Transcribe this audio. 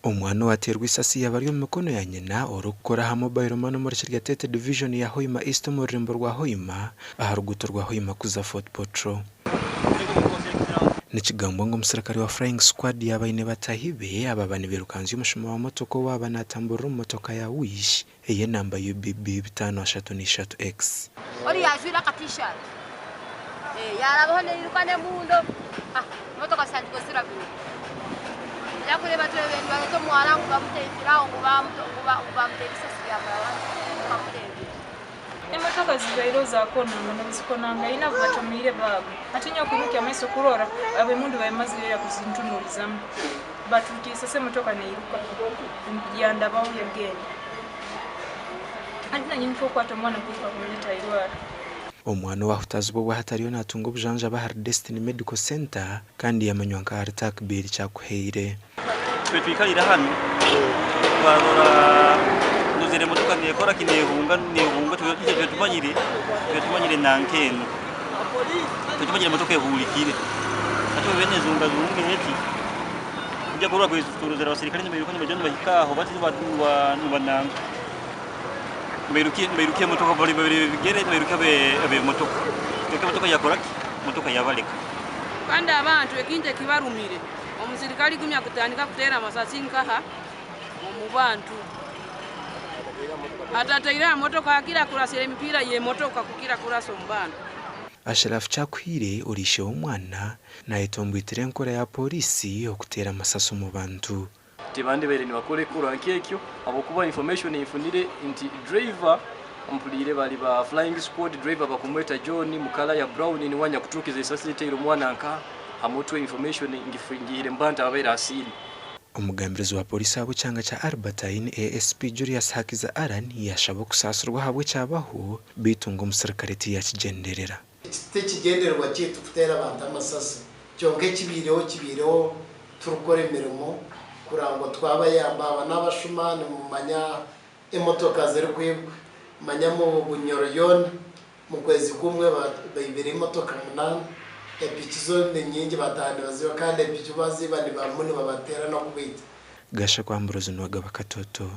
Omwana owateerwa eisasi yaaba ari omu mikono ya nyina orikukora aha mobile money omuri Kiryatete divijoni ya Hoima East omu rurembo rwa Hoima aha ruguuto rwa Hoima kuza Fort Portal. Nikigambwa ngu omusirikare wa Flying Squad yaaba aine bataahi be abaaba nibairukanzya omushuma wa motoka owaaba natamburira omu motoka ya Wish ey'enamba UBB 533X. Oriya ajwaire aka t-shirt yaarabaho nairuka n'emundu emotoka zitandika zirabire. Twaza kureeba tureeba nibareeta omuhara ngu bamuteekire aho ngu bamuteera eisasi ryamuraba tukamureebire. Emotoka zibaireho zakonanga nobuzikonangaine abo batomiire baagwa. Hati nyowe kwimukya amaiso kurora abemundu bamazire ira kuzintunulizamu. Baturukya isasi emotoka neiruka yandabaho yagenda. Hati nanye nikwo kukwata omwana kwiruka kumuleta airwaro. Omwana owahutazibwa obwahati ariyo natunga obujanjabi ahari Destiny Medical Centre kandi yamanywa nka Aritakbir Kyakuhaire. Itwe twikalire hanu twarora ndozere emotoka nekora ki nehunga nehunga itwe twetumanyire twetumanyire nanka enu twetumanyire emotoka ehulikire hati obu ebaire nezungazunga eti kuija kurora turozere abasirikare nibairuka nibaija nibahika aho bati nibananka nibairukya emotoka bari bigere nibairukya abemotoka kyonka emotoka yakora ki emotoka yabaleka. Kandi abantu ekintu ekibarumire Omusirikare gumya kutandika kuteera amasasi nkaha omu bantu. Atataire aha motoka akira kurasira emipiira y'emotoka kukira kurasa omu bantu. Ashraf Kyakuhaire ori ishe w'omwana nayetomboitera enkora ya pooriisi okuteera amasasi omu bantu. Tibandibaire nibakora ekikorwa nk'ekyo ahabw'okuba information ei nfunire nti driver mpuliire bari ba flying squad driver bakumweta John mu colour ya brown niwe anyakuturukize eisasi riteire omwana nka aha mutwe information ngihire mu bantu ababaire aha scene. Omugambirizi wa Pooriisi ahabw'ekyanga kya Albertine, ASP Julius Hakiza Allan yaashaba okusaasirwa ahabw'ekyabaho beitu ngu omusirikare tiyakigyenderera. Eki tikigyendererwa kyaitu kuteera abantu amasasi, kyonka ekibaireho kibaireho turikukora emirimo kureba ngu twabayamba. Aba n'abashuma nimumanya emotoka zirikwibwa, manya omu Bunyoro yoona omu kwezi kumwe baibire emotoka munaana, epiki zo ni nyingi bataaha nibaziiba kandi epiki baziiba nibamu nibabateera n'okubaita. Gashakwa Ambrose Nuwagaba Katoto.